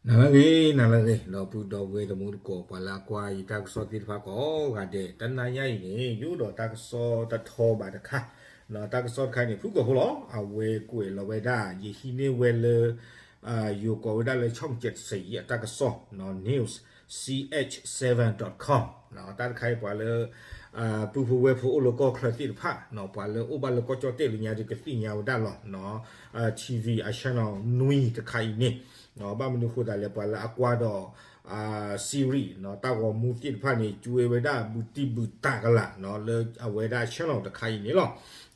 နၤလၢအဂ့ၤ နၤလၢအဂ့ၤ ဒီပုၢ်ဒီဝဲၢ်တံၤသကိး ပှၤလၢအကွၢ်ယတၢ်ကစီၣ်သ့ၣ်တဖၣ်ကိးဂၤဒဲး, တနၤညါအံၤန့ၣ် ယအိၣ်ဒီးတၢ်ကစီၣ်တထီဘၣ်တခါ, တၢ်ကစီၣ်တခါအံၤန့ၣ် ဖုၣ်ကိာ်ဖိလီၤ. အဝဲကွဲးလီၤဝဲဒၣ် ယဟံးန့ၢ်ဝဲလၢ ယိၤကိးဝဲဒၣ်လၢ ဆီၣ်ကၠဲးစံး အတၢ်ကစီၣ် news C H seven dot com တၢ်တခါအံၤပှၤလၢ ပုၢ်ဖိဝဲၢ်ဖိအိၣ်လၢကီၢ်ချၢသ့ၣ်တဖၣ် ပှၤလၢအိၣ်ဘၣ်လၢကီၢ်ကၠီၣ်တဲၣ်လၢညါဒီးကသ့ၣ်ညါဝဲဒၣ်လီၤ. TV အ channel နွံတခါအံၤန့ၣ် ဘၣ်မနုၤအဃိသတးလဲၣ် ပှၤလၢအကွၢ်ဒီး series တၢ်ဂီၤမူသ့ၣ်တဖၣ်န့ၣ် ကွဲးဝဲဒၣ်ဘူးတံၢ်ဘူးတၢ်ကလာ် လၢအဝဲဒၣ် channel တခါအံၤန့ၣ်လီၤ.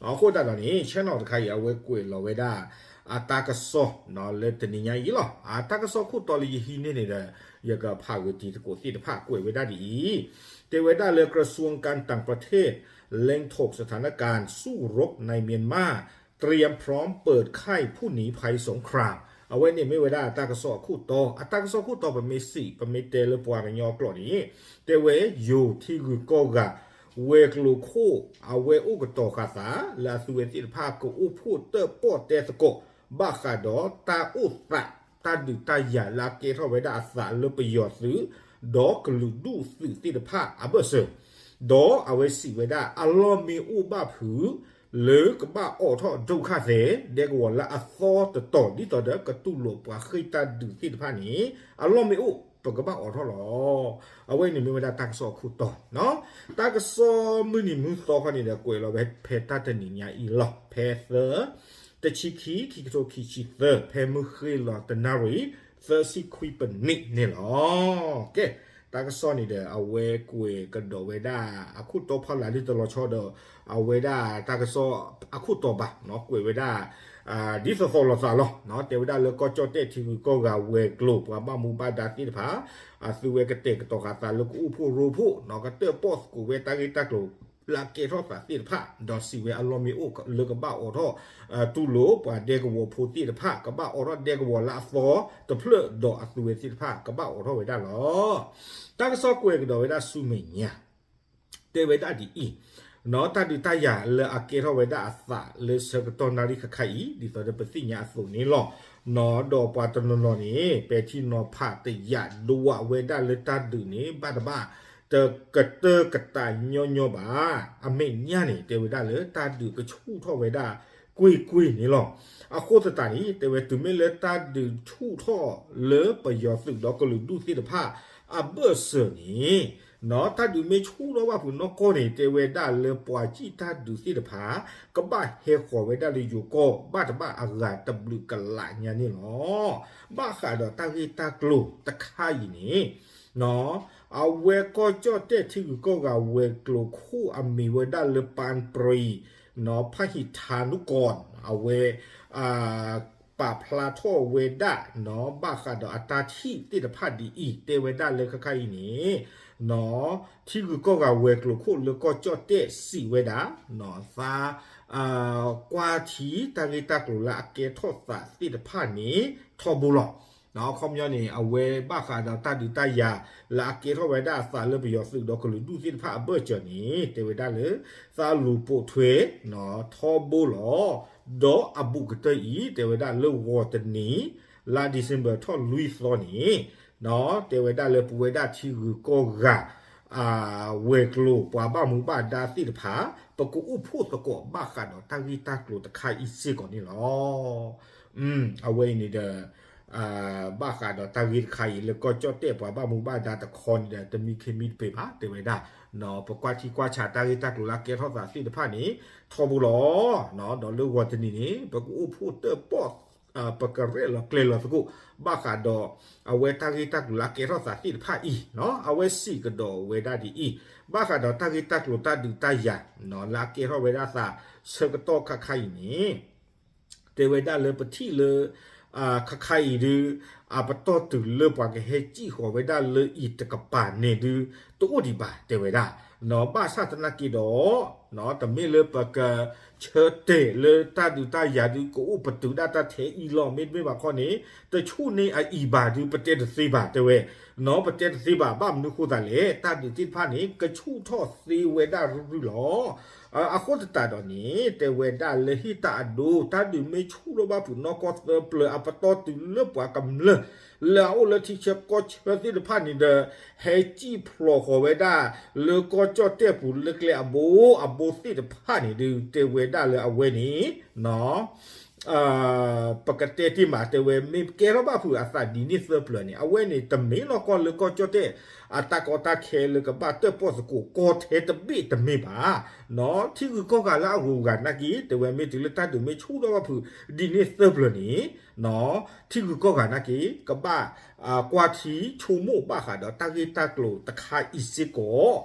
အဃိသတးဒီးန့ၣ် channel တခါအံၤ အဝဲကွဲးလီၤဝဲဒၣ် အတၢ်ကစီၣ် လၢတနံၤညါအံၤလီၤ. အတၢ်ကစီၣ်ခိၣ်တီလၢယဟံးန့ၢ်န့ၣ်ဒီး ယကဖးဂ့ၤတံၤသကိးသ့ၣ်တဖၣ်ကွဲးဝဲဒၣ်ဒ်အံၤ, တဲဝဲဒၣ်လၢ กระทรวงการต่างประเทศ เล็งถกสถานการณ์สู้รบในเมียนมา เตรียมพร้อมเปิดค่ายผู้ลี้ภัยสงคราม အဝဲန့ၣ်မ့ၢ်ဝဲဒၣ်တၢ်ကစီၣ်အခိၣ်တီ, အတၢ်ကစီၣ်ခိၣ်တီပမ့ၢ်စံး ပမ့ၢ်တဲလၢပှၤကညီကျိာ်န့ၣ် တဲဝဲယိၤထံဂုၤကီၢ်ဂၤ ဝဲၤကျိၤခိၣ် အဝဲအိၣ်ကတီၤဃာ်သး လၢအသုဝဲသ့ၣ်တဖၣ်ကအိၣ်ဖှိၣ်တၢၣ်ပီၣ်တဲသကိး ဘၣ်ဃးဒီးတၢ်အိၣ်သး တၢ်ဒုးတၢ်ယၤလၢအကဲထီၣ်ဝဲဒၣ်အသးလၢပယီၤသုး ဒီးကလုာ်ဒူၣ်သုးသ့ၣ်တဖၣ်အဘၢၣ်စၢၤ, ဒီးအဝဲစံးဝဲဒၣ် အလီၢ်မ့ၢ်အိၣ်ဘၣ်ဖုး လၢကဘၣ်အိးထီၣ်ဒုက္ခသည် ဒဲကဝီၤလၢအသီတတီၤ ဒ်သိးဒီးကတူၢ်လိာ်ပှၤဃ့ၢ်တၢ်ဒုးသ့ၣ်တဖၣ်န့ၣ် အလီၢ်မ့ၢ်အိၣ် ပကဘၣ်အိးထီၣ်လီၤ. အဝဲန့ၣ်မ့ၢ်ဝဲဒၣ်တၢ်ကစီၣ်အခိၣ်တီ, တၢ်ကစီၣ်မုၢ်နံၤမုၢ်သီခီန့ၣ်ဒီး ကွဲးလီၤဝဲဖဲတၢ်တနံၤညါအံၤလီၤ. ဖဲသၢ တဆံခံ ခံကထိခံဆံသၢ ဖဲမုၢ်ဃ့ၢ်လီၤတနၣ်ရံၣ် သၢဆံခွံပနံးန့ၣ်လီၤ. ကဲ, တၢ်ကစီၣ်န့ၣ်ဒီး အဝဲကွဲးကဒီးဝဲဒၣ် အခိၣ်တီဖီလာ်လၢတလီၤဆီဒီး အဝဲဒၣ်တၢ်ကစီၣ်အခိၣ်တီဘၣ်, ကွဲးဝဲဒၣ် ဒ်သိးသိးလိာ်သးလီၤ. တဲဝဲဒၣ်လၢကီၢ်ကၠီၣ်တဲၣ်ထံဂုၤကီၢ်ဂၤ ဝဲၤကျိၤ ပှၤဘၣ်မူဘၣ်ဒါသ့ၣ်တဖၣ် အသုဝဲကတဲာ်ကတီၤဃာ်သးလၢကအိၣ်ဖှိၣ်ရိဖှိၣ် ကတၢၣ်ပီၣ်သကိးဝဲတၢ်ဂ့ၢ်တၢ်ကျိၤ လၢအကဲထီၣ်သးသ့ၣ်တဖၣ် ဒီးစံးဝဲအလီၢ်မ့ၢ်အိၣ်လၢကဘၣ်အိးထီၣ် တူၢ်လိာ်ပှၤဒဲကဝီၤဖိသ့ၣ်တဖၣ် ကဘၣ်အိးထီၣ်ဒဲကဝီၤလၢအသီတဖျၢၣ် ဒီးအသုဝဲသ့ၣ်တဖၣ် ကဘၣ်အိးထီၣ်ဝဲဒၣ်လီၤ. တၢ်ကစီၣ်ကွဲးကဒီးဝဲဒၣ်ဆူမဲာ်ညါ တဲဝဲဒၣ်ဒ်အံၤ, တၢ်ဒုးတၢ်ယၤလၢအကဲထီၣ်ဝဲဒၣ်အသးလၢဆၢကတီၢ်နၣ်ရံၣ်ခါခါအံၤ ဒ်သိးဒီးပသ့ၣ်ညါအသိးန့ၣ်လီၤ. ဒီးပှၤတနီၤနီၤန့ၣ် ပဲာ်ထံနီၤဖးတယာ်ဒိးဝးဝဲဒၣ်လၢတၢ်ဒုးန့ၣ် ဘၣ်တဘၣ် တကတၢၢ်ကတးညီညီဘၣ်. အမဲာ်ညါန့ၣ် တဲဝဲဒၣ်လၢတၢ်ဒုးကဆူၣ်ထီၣ်ဝဲဒၣ် ကွ့ၢ်ကွ့ၢ်န့ၣ်လီၤ. အဃိသတးန့ၣ် တဲဝဲတုၤမ့ၢ်လၢတၢ်ဒုးဆူၣ်ထီၣ်လၢပယီၤသုးဒီးကလုာ်ဒူၣ်သ့ၣ်တဖၣ်အဘၢၣ်စၢၤန့ၣ် တၢ်ဒုးမ့ၢ်ဆူၣ်ထီၣ်ဘၣ်ဖုးနီၢ်ကီၢ်န့ၣ် တဲဝဲဒၣ်လၢပှၤစံၣ်တၢ်ဒုးသ့ၣ်တဖၣ် ကဘၣ်ဟဲဃီၤဝဲဒၣ်လၢယိၤကီၢ် ဘၣ်တဘၣ်အဂၤတဘျုးကလးညါန့ၣ်လီၤ. ဘၣ်ဃးဒီးတၢ်ဂ့ၢ်တၢ်ကျိၤတခါအံၤန့ၣ် အဝဲကီၢ်ကၠီၣ်တဲၣ်ထံဂုၤကီၢ်ဂၤဝဲၤကျိၤခိၣ်အမံၤဝဲဒၣ်လၢ ပၢၣ်ပြံၤ ဖၣ်ဟံးထါနူၢ်ကီၢ် အဝဲ ပာ်ဖျါထီၣ်ဝဲဒၣ် ဘၣ်ဃးဒီးအတၢ်ထံၣ်သ့ၣ်တဖၣ်ဒ်အံၤ တဲဝဲဒၣ်လၢခါခါအံၤန့ၣ် ထံဂုၤကီၢ်ဂၤဝဲၤကျိၤခိၣ်လၢကီၢ်ကၠီၣ်တဲၣ်စံးဝဲဒၣ် သါ ကွၢ်ထံတၢ်ဂ့ၢ်တၢ်ကျိၤလၢအကဲထီၣ်သးသ့ၣ်တဖၣ်န့ၣ် ထီဘိလီၤ. အခီပညီန့ၣ် အဝဲဘၣ်ဃးဒီးတၢ်ဒုးတၢ်ယၤ လၢအကဲထီၣ်ဝဲဒၣ်အသးလၢပယီၤသုးဒီးကလုာ်ဒူၣ်သ့ၣ်တဖၣ်အဘၢၣ်စၢၤန့ၣ် တဲဝဲဒၣ်လၢ သးလူၤပိာ်ထွဲ ထီဘိလီၤ. ဒီးအဘူးကတၢၢ်အံၤ တဲဝဲဒၣ်လၢဂီၤတနံၤ လါ December ထီၣ်လွံၢ်သီန့ၣ် တဲဝဲဒၣ်လၢပဝဲဒၣ်ထံဂုၤကီၢ်ဂၤ ဝဲၤကျိၤပှၤဘၣ်မူဘၣ်ဒါသ့ၣ်တဖၣ် ပကအိၣ်ဖှိၣ်သကိးဘၣ်ဃးဒီးတၢ်ဂ့ၢ်တၢ်ကျိၤတခါအံၤစ့ၢ်ကီးန့ၣ်လီၤ. အဝဲအံၤန့ၣ်ဒီး ဘၣ်ဃးဒီးတၢ်ဂ့ၢ်တခါအံၤလၢကီၢ်ကၠီၣ်တဲၣ်ပှၤဘၣ်မူဘၣ်ဒါတခီန့ၣ်ဒီး တမံခ့မံတပ့ၤဘၣ် တဲဝဲဒၣ် ပကွၢ်ထံကွၢ်ဆးတၢ်ဂ့ၢ်တၢ်ကျိၤလၢအကဲထီၣ်သးသ့ၣ်တဖၣ်န့ၣ် ထီဘိလီၤ. ဒီးလၢဂီၤတနံၤန့ၣ် ပကအိၣ်ဖှိၣ်တၢၣ်ပီၣ် ပကရဲၣ်လီၤကျဲၤလီၤသကိး ဘၣ်ဃးဒီး အဝဲတၢ်ဂ့ၢ်တၢ်ကျိၤလၢအကဲထီၣ်သးသ့ၣ်တဖၣ်အံၤ အဝဲစံးကဒီးဝဲဒၣ်ဒ်အံၤ, ဘၣ်ဃးဒီးတၢ်ဂ့ၢ်တၢ်ကျိၤတၢ်ဒုးတၢ်ယၤ လၢအကဲထီၣ်ဝဲဒၣ်သး ဆၢကတီၢ်ခါခါအံၤန့ၣ် တဲဝဲဒၣ်လၢပထံၣ်လၢ ခါခါအံၤဒုး အပတီၢ်တုၤလၢပှၤကဟဲစံၣ်ဃီၤဝဲဒၣ်လၢအံၤတကပၤန့ၣ်ဒုး တအိၣ်ဒံးဘၣ် တဲဝဲဒၣ်. ဘၣ်ဆၣ်သနာ်က့ဒီး တမ့ၢ်လၢပကဆၢတဲာ်လၢတၢ်ဒုးတၢ်ယၤဒုးကအိၣ်ပတုာ်ဒၣ်တၢ်ထဲအံၤလီၤ. မ့တမ့ၢ်ဘၣ်ခီန့ၣ် တဆူၣ်န့ၢ်အအံၤဘၣ်ဒုး ပတဲတသ့ဘၣ်တဲဝဲ, ပတဲတသ့ဘၣ် ဘၣ်မနုၤဃိသးလဲၣ် တၢ်ဒုးသ့ၣ်တဖၣ်န့ၣ် ကဆူၣ်ထီၣ်သ့ဝဲဒၣ်ရုၢ်ရုၢ်လီၤ. အဃိသတးဒီးန့ၣ် တဲဝဲဒၣ်လၢဟ့ၣ်တၢ်အဒိ တၢ်ဒုးမ့ၢ်ဆူၣ်ထီၣ်ဘၣ်ဖုးနီၢ်ကီၢ်သၢပျၢၤအပတီၢ်တုၤလၢပှၤကမျၢၢ် လၢအအိၣ်လၢထံဆၢကီၢ်ဆၢသ့ၣ်တဖၣ်န့ၣ်ဒီး ဟဲစံၣ်ဖျိးဃီၤဝဲဒၣ် လၢကီၢ်ကၠီၣ်တဲၣ်ပူၤလၢကျဲအဘိ အဘိသ့ၣ်တဖၣ်န့ၣ်ဒုး တဲဝဲဒၣ်လၢအဝဲန့ၣ် ပကတဲတ့ၢ်မး တဲဝဲမ့ၢ်ကဲထီၣ်ဘၣ်ဖုးအသးဒ်န့ၣ်သၢပျၢၤန့ၣ် အဝဲန့ၣ် တမ့ၢ်နီၢ်ကီၢ်လၢကီၢ်ကၠီၣ်တဲၣ် အတၢ်ကီတၢ်ခဲလၢကဘၣ်တၢၣ်ပီၣ်သကိးကီၢ်ထဲတဘ့ၣ်တမ့ၢ်ဘၣ်. ထံဂုၤကီၢ်ဂၤလၢအဂုၤအဂၤနာ်က့ တဲဝဲမ့ၢ်တုၤလၢတၢ်ဒုးမ့ၢ်ဆူၣ်ထီၣ်ဘၣ်ဖုး ဒ်န့ၣ်သၢပျၢၤန့ၣ် ထံဂုၤကီၢ်ဂၤနာ်က့ ကဘၣ်ကွၢ်ထံဆိကမိၣ်ဘၣ်ဃးဒီးတၢ်ဂ့ၢ်တၢ်ကျိၤတခါအံၤစ့ၢ်ကီး,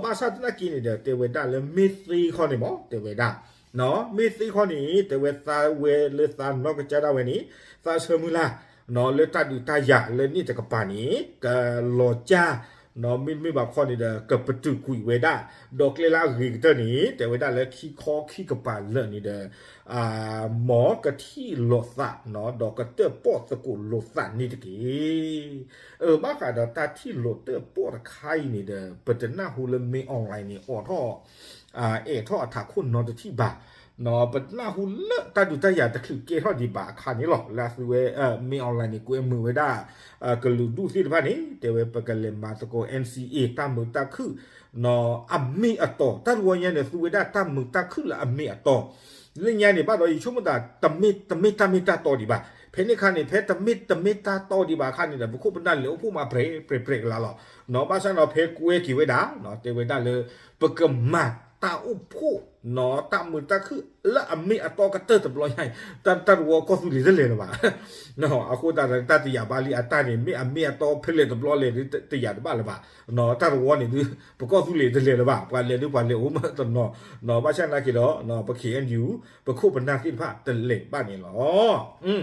ဘၣ်ဆၣ်သနာ်က့န့ၣ်ဒီး တဲဝဲဒၣ်လၢမ့ၢ်သ့ခီန့ၣ်မ့ၢ် တဲဝဲဒၣ် မ့ၢ်သ့ခီန့ၣ် တဲဝဲသးဝဲလၢသးနီၢ်ကစၢ်ဒၣ်ဝဲန့ၣ် သးဆၢမုၢ်လၢ် လၢတၢ်ဒုးတၢ်ယၤလၢန့ၣ်တကပၤန့ၣ် ကလီၤကၢ် မ့တမ့ၢ်ဘၣ်ခီန့ၣ်ဒီး ကပတုာ်ကွံာ်ဝဲဒၣ် ဒီးကျဲလၢအဂ့ၤကတၢၢ်န့ၣ် တဲဝဲဒၣ်လၢခံခီခံကပၤလၢာ်န့ၣ်ဒီး မ်ကထံၣ်လိာ်သး ဒီးကတၢၣ်ပီၣ်သကိးလိာ်သးန့ၣ်တက့ၢ်. အၢ ဘၣ်ဃးဒီးတၢ်ထံၣ်လိာ်တၢၣ်ပီၣ်တခါအံၤန့ၣ်ဒီး ပတနၢ်ဟူလၢမ့ၢ် online န့ၣ် အိးထီၣ် အဲးထီၣ်အထးခိၣ်နီတထံၣ်ဘၣ်. ပတနၢ်ဟူလၢတၢ်ဒုးတၢ်ယၤတချုးကဲထီၣ်ဒံးဘၣ်အခါန့ၣ်လီၤ. လၢအသုဝဲ မ့ၢ် online န့ၣ် ကွဲမုာ်ဝဲဒၣ် ကလုာ်ဒူၣ်သ့ၣ်တဖၣ်န့ၣ် တဲဝဲပကလဲၤမၤသကိး NCA တၢ်မုာ်တၢ်ခုၣ် အမ့ၢ်အတီ တၢ်တဝီညါန့ၣ် သုဝဲဒၣ်တၢ်မုာ်တၢ်ခုၣ်လၢအမ့ၢ်အတီ လၢညါန့ၣ်ဘၣ်ဒီး ယဆိကမိၣ်သး တမ့ၢ်တမ့ၢ်တၢ်မ့ၢ်တၢ်တီဒံးဘၣ်. ဖဲန့ၣ်အခါန့ၣ် ဖဲတမ့ၢ်တမ့ၢ်တၢ်တီဒံးဘၣ်အခါန့ၣ်ဒီး ပခိၣ်ပနၢ်လဲၤအိၣ်ဖှိၣ်မးပြဲးပြဲးပြဲးကလါလီၤ. ဘၣ်ဆၣ်ဒီးဖဲကွဲက့ၤဝဲဒၣ် တဲဝဲဒၣ်လၢ ပကမၤတၢ်အိၣ်ဖှိၣ် တၢ်မုာ်တၢ်ခုၣ်လၢအမ့ၢ်အတီကတၢၢ်တဘျီညါအံၤ တၢ်တဝီကီၢ်သူလ့ၤတလဲၤလၢၤဘၣ်. အဃိသတးဒီး တၢ်တယာ်ဘၣ်လံအတၢ်န့ၣ် မ့ၢ်အမ့ၢ်အတီဖဲလဲၣ်တဘျီလဲၣ်ဒုးတယာ်တဘၣ်လၢၤဘၣ်. တၢ်တဝီန့ၣ်ဒုး ပကီၢ်သူလ့ၤတလဲၤလၢၤဘၣ်. ပှၤလဲၤဒုးပှၤလဲၤအိၣ်မးတနီၤ ဘၣ်ဆၣ်နာ်က့ဒီး ပ KNU ပခိၣ်ပနၢ်သ့ၣ်တဖၣ်တလဲၤဘၣ်န့ၣ်လီၤ.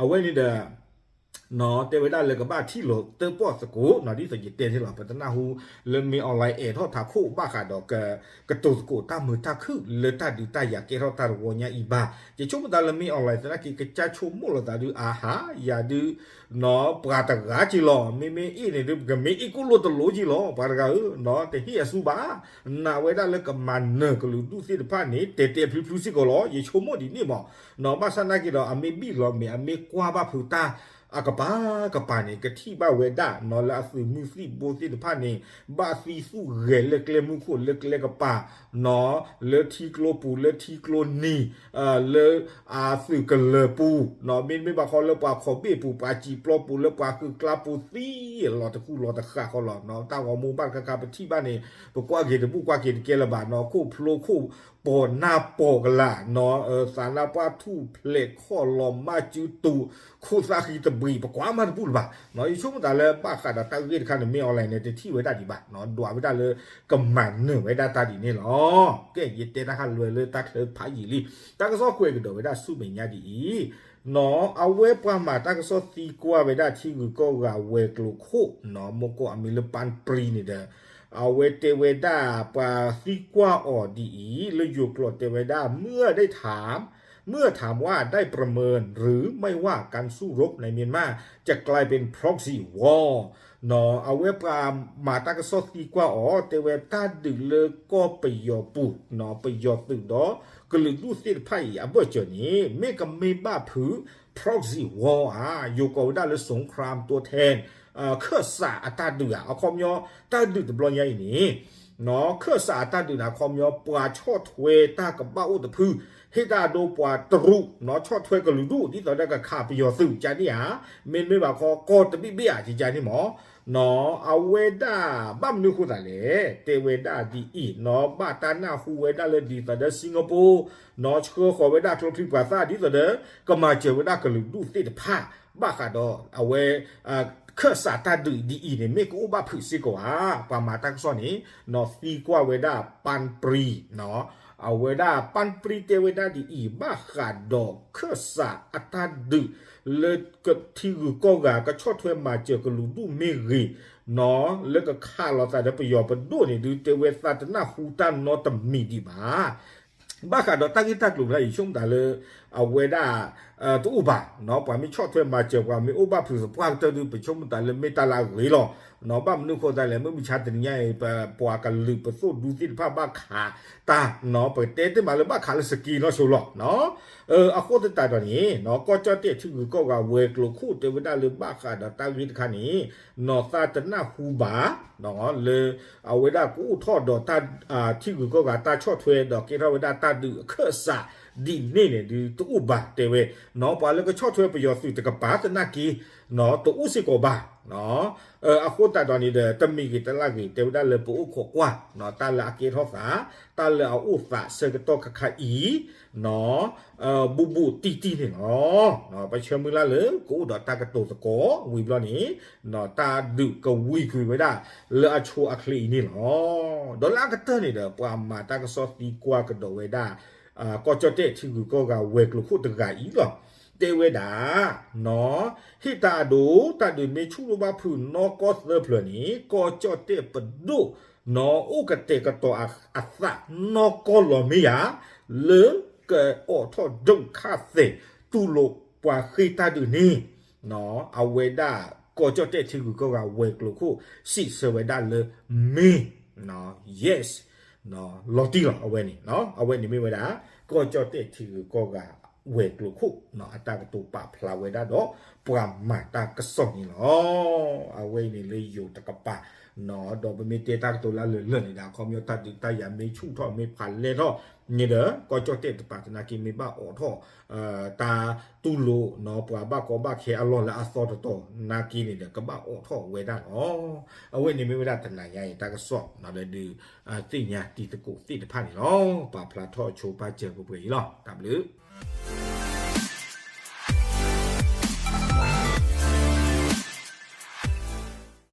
အဝဲန့ၣ်ဒီး တဲဝဲဒၣ်လၢကဘၣ်ထံၣ်လိာ်တၢၣ်ပီၣ်သကိး ဒ်သိးယတဲန့ၣ်လီၤ. ပတနၢ်ဟူလၢမ့ၢ် online အဲးထီၣ်ထးခိၣ်ဘၣ်ဃးဒီး ကတိၤသကိးတၢ်မုာ်တၢ်ခုၣ်လၢတၢ်ဒုးတၢ်ယၤကဲထီၣ်တၢ်တဝီညါအံၤဘၣ်. ယဆိကမိၣ်သးလၢမ့ၢ် online သနာ်က့ ကစၢ်ဆိကမိၣ်လိာ်သးဒုး အါဟး ယၤဒုး ပှၤတဂၤက့ၤလီၤ. မ့မ့ၢ်အ့ၣ်န့ၣ်ဒုး ပကမ့ၢ်အ့ၣ်ကိၣ်လိာ်တလိာ်က့ၤလီၤ ပှၤတဂၤဧၢ, တဟ့ၣ်အစုဘၣ်. နာ်ဝဲဒၣ်လၢကမၤနၢၤကလုာ်ဒူၣ်သ့ၣ်တဖၣ်န့ၣ် တဲာ်တဲာ်ဖျုးဖျုးစ့ၢ်ကီးလီၤ. ယဆိကမိၣ်ဒ်န့ၣ်မး. ဘၣ်ဆၣ်နာ်က့ဒီး အမ့ၢ်ဘံၣ်လီၤမ့ၢ် အမ့ၢ်ကွၢ်ဘၣ်ဖုးတၢ်အကပၤကပၤန့ၣ် ကထံၣ်ဘၣ်ဝဲဒၣ် လၢအသုးမုၢ်သံၣ်ဘိသ့ၣ်တဖၣ်န့ၣ် ဘၣ်သံသူၣ်ဂဲၤလၢကျဲမုၢ်ခိၣ်လၢကျဲကပၤ လၢထံကျိပူၤ လၢထံကျိနံၤ လၢအသုးကလၢၤပူၤ မ့တမ့ၢ်ဘၣ်ဃီလၢပှၤခီၣ်ဘ့ၣ်ပူၤ ပှၤစံာ်ပျီပူၤ လၢပှၤဃုာ်ကျါပူၤသံလီၤတကူၣ်လီၤတဃာ်ဃီလီၤ. တၢ်ဂီၤမူဘၣ်တခါခါပထံၣ်ဘၣ်န့ၣ် ပကွၢ်က့ၤတဘူၣ်ကွၢ်က့ၤတကဲလၢၤဘၣ်နီၤ ခိၣ်ဖျိခိၣ်ပီၤနၢ်ပီၤကလာ် သးနါပှၢ်ထူၣ်ဖျဲးခီၣ်လီၤ မၤစုတူာ် ခိၣ်သၣ်ဃံတဘှံး ပကွၢ်မးတဘူၣ်လၢၤဘၣ်. ယဆိကမိၣ်သးလၢဘၣ်ဃးဒီးတၢ်ဂ့ၢ်တခါန့ၣ် မ့ၢ် online န့ၣ် တထံၣ်ဝဲဒၣ်ဒံးဘၣ် ဒွးဝဲဒၣ်လၢကမၤနၢၤဝဲဒၣ်တၢ်ဒ်န့ၣ်လီၤ. ကဲ ယတဲတၢ်ဟးလွဲလၢတၢ်ချၢဖးယံာ်လံ တၢ်ကစီၣ်ကွဲးကဒီးဝဲဒၣ်ဆူမဲာ်ညါဒ်အံၤ အဝဲပှၤမၤတၢ်ကစီၣ်သံကွၢ်ဝဲဒၣ်ထံဂုၤကီၢ်ဂၤဝဲၤကျိၤခိၣ် မ့ၢ်ကိးအမံၤလၢ ပၢ်ပြံန့ၣ်ဒီး အဝဲတဲဝဲဒၣ်ပှၤသံကွၢ်အီၤဒ်အံၤ လၢယိၤကျိာ်တဲဝဲဒၣ် เมื่อได้ถาม เมื่อถามว่าได้ประเมินหรือไม่ว่าการสู้รบในเมียนมาจะกลายเป็น proxy war အဝဲပှၤမၤတၢ်ကစီၣ်သံကွၢ်အီၤ တဲဝဲတၢ်ဒုးလၢကီၢ်ပယီၤပူၤ ပယီၤသုးဒီးကလုာ်ဒူၣ်သ့ၣ်တဖၣ်အံၤအဘၢၣ်စၢၤန့ၣ် မ့ၢ်ကမ့ၢ်ဘၣ်ဖုး proxy war ဧါ ယိၤကိးဝဲဒၣ်လၢ สงครามตัวแทน ခၢၣ်စးအတၢ်ဒုးဧါ အခီပညီ တၢ်ဒုးတဘျီညါအံၤန့ၣ် ခၢၣ်စးအတၢ်ဒုးန့ၣ် အခီပညီ ပှၤဆီၣ်ထွဲတၢ်ကဘၣ်အိၣ်တဖု ဟ့ၣ်တၢ်ဒိပှၤတရူး ဆီၣ်ထွဲကလုာ်ဒူၣ် ဒ်သိးဒီးကခးပယီၤသုးကန့ၣ်ဧါ မ့တမ့ၢ်ဘၣ်ခီ ကီၢ်တဘ့ၣ်ဘ့ၣ်ဧါ ကန့ၣ်မး အဝဲဒၣ်ဘၣ်မနုၤဃိသးလဲၣ် တဲဝဲဒၣ်ဒ်အံၤ ဘၣ်တၢ်နၢ်ဟူဝဲဒၣ်လၢဒ်သိးဒီး Singapore ဆှၢဃီၤဝဲဒၣ်ကျိချံမျိာ်သၣ် ဒ်သိးဒီး ကမၤစၢၤဝဲဒၣ်ကလုာ်ဒူၣ်သ့ၣ်တဖၣ် ဘၣ်ဃးဒီးအဝဲ ခၢၣ်စးတၢ်ဒုးဒ်အံၤန့ၣ် မ့ၢ်ကအိၣ်ဘၣ်ဖုးစ့ၢ်ကီးဧါ ပှၤမၤတၢ်ကစီၣ်န့ၣ် သံကွၢ်ဝဲဒၣ် ပၢ်ပြံ အဝဲဒၣ် ပၢ်ပြံ တဲဝဲဒၣ်ဒ်အံၤ ဘၣ်ဃးဒီးခၢၣ်စးအတၢ်ဒုး လၢထံဂုၤကီၢ်ဂၤကဆီၣ်ထွဲမၤစၢၤကလုာ်ဒူၣ်မ့ၢ်ဂ့ၤ လၢကခးလိာ်သးဒီးပယီၤပဒိၣ်န့ၣ်ဒုး တဲဝဲသးတနၢ်ဟူတၢ်နီတမံၤဒံးဘၣ်. ဘၣ်ဃးဒီးတၢ်ဂ့ၢ်တၢ်ကျိၤဖျါအံၤ ဆိကမိၣ်သးလၢ အဝဲဒၣ် တအိၣ်ဘၣ်, ပှၤမ့ၢ်ဆီၣ်ထွဲမၤစၢၤ ပှၤမ့ၢ်အိၣ်ဘၣ်ဖုးသပှၢ်ကတၢၢ်ဒုး ပဆိကမိၣ်သးလၢမ့ၢ်တၢ်လၢအဂ့ၤလီၤ. ဘၣ်မနုၤဃိသးလဲၣ် မ့ၢ်မုၢ်ဆါတနံၤညါအံၤ ပပှၤကလုာ်ပသိၣ်ဒူသ့ၣ်တဖၣ်ဘၣ်ခးတၢ်နီၤ ပကတဲတ့ၢ်မးလၢဘၣ်ခးလၢစကံနီၢ်ဆိလီၤ. အဃိသတးဒီးန့ၣ် ကီၢ်ကၠီၣ်တဲၣ်ထံဂုၤကီၢ်ဂၤဝဲၤကျိၤခိၣ်တဲဝဲဒၣ်လၢဘၣ်ဃးဒီးတၢ်ဂ့ၢ်တခါန့ၣ် နီၤသးတနၢ်ဟူဘၣ် လၢအဝဲဒၣ်ကအိၣ်ထီၣ်ဒီးတၢ် ထံဂုၤကီၢ်ဂၤတၢ်ဆီၣ်ထွဲဒီးကဲထီၣ်ဝဲဒၣ်တၢ်ဒုးအခၢၣ်စးဒ်န့ၣ်န့ၣ်ဒုးတအိၣ်ဘၣ်တဲဝဲ, ပှၤလၢကဆီၣ်ထွဲပယီၤသုးတကပၤသနာ်က့ တအိၣ်စ့ၢ်ကီးဘၣ်. အဃိသတးဒီးန့ၣ်ဒီး တမံၤဂ့ၤတလၢ်ဂ့ၤ တဲဝဲဒၣ်လၢပအိၣ်ခိးကွၢ် တၢ်လၢအကဲထီၣ်သး တၢ်လၢအအိၣ်သးဆၢကတီၢ်ခါခါအံၤ ဘူးဘူးတံၢ်တံၢ်န့ၣ်လီၤ. ပဆၢမုၢ်လၢ်လၢ ကအိၣ်ဒီးတၢ်ကတိၤသကိးဝံၤဘျီန့ၣ် တၢ်ဒုးကဝံၤကွံာ်ဝဲဒၣ် လၢအဆိအချ့အံၤန့ၣ်လီၤ. ဒီးလၢအကတၢၢ်န့ၣ်ဒီး ပှၤမၤတၢ်ကစီၣ်သံကွၢ်ကဒီးဝဲဒၣ် ကီၢ်ကၠီၣ်တဲၣ်ထံဂုၤကီၢ်ဂၤဝဲၤကျိၤခိၣ်တဂၤအံၤလီၤ. တဲဝဲဒၣ် နီၤ ဟ့ၣ်တၢ်အဒိ တၢ်ဒုးမ့ၢ်ဆူၣ်လိၣ်ဘၣ်ဖုးနီၢ်ကီၢ်သၢဖျၢၣ်န့ၣ် ကီၢ်ကၠီၣ်တဲၣ်ပဒိၣ် နီၤအိၣ်ကတဲာ်ကတီၤအသးနီၢ်ကီၢ်လီၤမ့ၢ်ယၤ လၢကအိးထီၣ်ဒိၣ်ခၣ်သဲး တူၢ်လိာ်ပှၤဃ့ၢ်တၢ်ဒုးန့ၣ် အဝဲဒၣ်ကီၢ်ကၠီၣ်တဲၣ်ထံဂုၤကီၢ်ဂၤဝဲၤကျိၤခိၣ် စံးဆၢဝဲဒၣ်လၢမ့ၢ် yes လီၤတံၢ်လီၤ အဝဲန့ၣ် အဝဲန့ၣ်မ့ၢ်ဝဲဒၣ် ကီၢ်ကၠီၣ်တဲၣ်ထံဂုၤကီၢ်ဂၤဝဲၤကျိၤခိၣ် အတၢ်ကတိၤပာ်ဖျါဝဲဒၣ်ဒီး ပှၤမၤတၢ်ကစီၣ်န့ၣ်လီၤ. အဝဲအံၤန့ၣ်လၢယိၤတကပၤ ဒီးပမ့ၢ်တဲတၢ်ကတိၤလၢလၢာ်လၢာ်န့ၣ်ဒီး အခီပညီတၢ်ဒုးတၢ်ယၤမ့ၢ်ဆူၣ်ထီၣ်မ့ၢ်ဖးလဲထီၣ်န့ၣ်ဒီး ကီၢ်ကၠီၣ်တဲၣ်တကပၤသနာ်က့မ့ၢ်ဘၣ်အိးထီၣ် တၢ်တူၢ်လိာ် ပှၤဘၣ်ကီဘၣ်ခဲအလီၢ်လၢအသီတတီၤနာ်က့န့ၣ်ဒီး ကဘၣ်အိးထီၣ်ဝဲဒၣ်လီၤ. အဝဲန့ၣ်မ့ၢ်ဝဲဒၣ်တနၤညါအံၤတၢ်ကစီၣ်လၢဒုး သ့ၣ်ညါတံၤသကိးသ့ၣ်တဖၣ်န့ၣ်လီၤ. ပာ်ဖျါထီၣ်ဆိပာ်စၢၤပှဲၤပှဲၤအံၤလီၤ. တၢ်ဘျုး